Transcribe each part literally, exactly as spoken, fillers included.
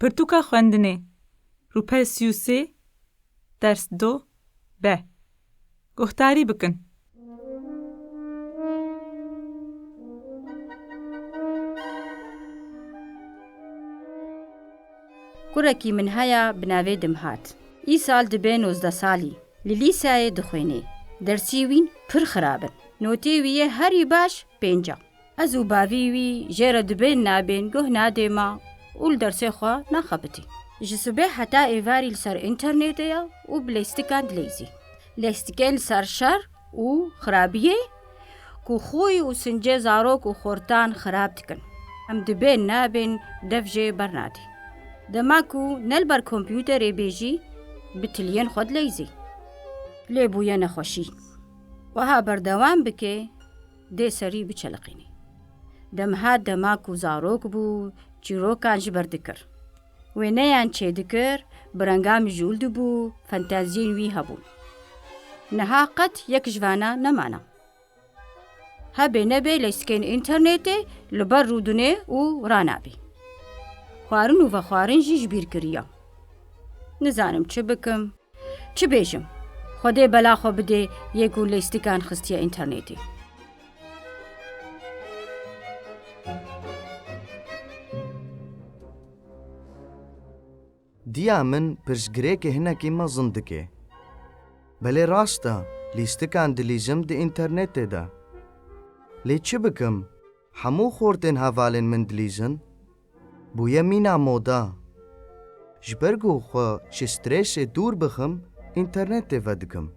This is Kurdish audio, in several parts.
Pirtûka xwendinê, rûpel sî û sê, ders do, B. Guhdarî bikin. Kurekî min heye bi navê Dimhat. Îsal dibe nozdeh salî. Li lîseyê dixwêne. Dersî wîn pir xirab in. Notê wî yê herî baş pênc e. Ez û bavî wî jê re dibên nabên guh nadê me û li dersê xwe naxebitî. Ji sibê heta êvarî li ser înternetê ye û bi leystikan dileyzî. Leystikan li ser şer û xirabiyê ku xwî û sincê zarok û xortan xirab dikin. Em dibên nabên dev jê bernadî. Dema ku ne li ber kompûterê bê jî bi tiliyên xwe dileyzî. Lê bûye nexweşî. Wiha berdewam bike, dê serî biçeliqînî. Demhat dema ku zarok bû, çîrokan ji ber dikir. Wêneyan çêdikir, bi renga mijûl dibû, fantaziyên wî hebûn. Niha qet yek ji vana nemana. Hebe nebe leysikên înternetê li ber rûdinê û ranabî. Xwarin û vexwarin jî ji bîr kiriya. Nizanim çi bikim, çi bêjim. Xwedê bela xwe bidê yê ku leystikan xistiye înternetê. Diya min pirsgirêkê hinekî mezin dike. Belê rast e, lîstikan dilîzim di înternetê de. Lê çi bikim? Hemû xortên hevalên min dilîzin. Bûye mîna moda. Ji ber ku xwe ji strêsê dûr bixim, înternetê vedikim.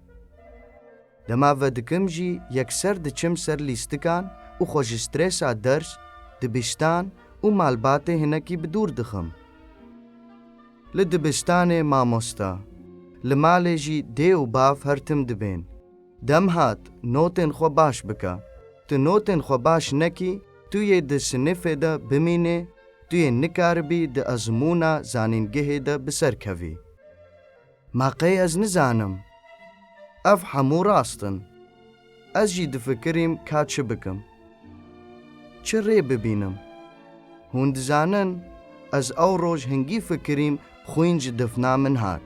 Dema vedikim jî yekser diçim ser lîstikan û xwe ji stresa ders, dibistan û malbatê hinekî bi dûr dixim. Li dibistanê mamosta, li malê jî dê û bav her tim dibên. Demhat, notên xwe baş bike. Tu notên xwe baş nekî, tu yê di sinifê de bimînê, tu yê nikaribî di ezmûna zanîngehê de bi ser kevî. Ma qey ez nizanim? Ev hemû rast in. Ez jî difikirîm ka çi bikim. Çi rê bibînim? Hûn dizanin, ez ew roj hingî fikirîm xwîn ji difna min hat.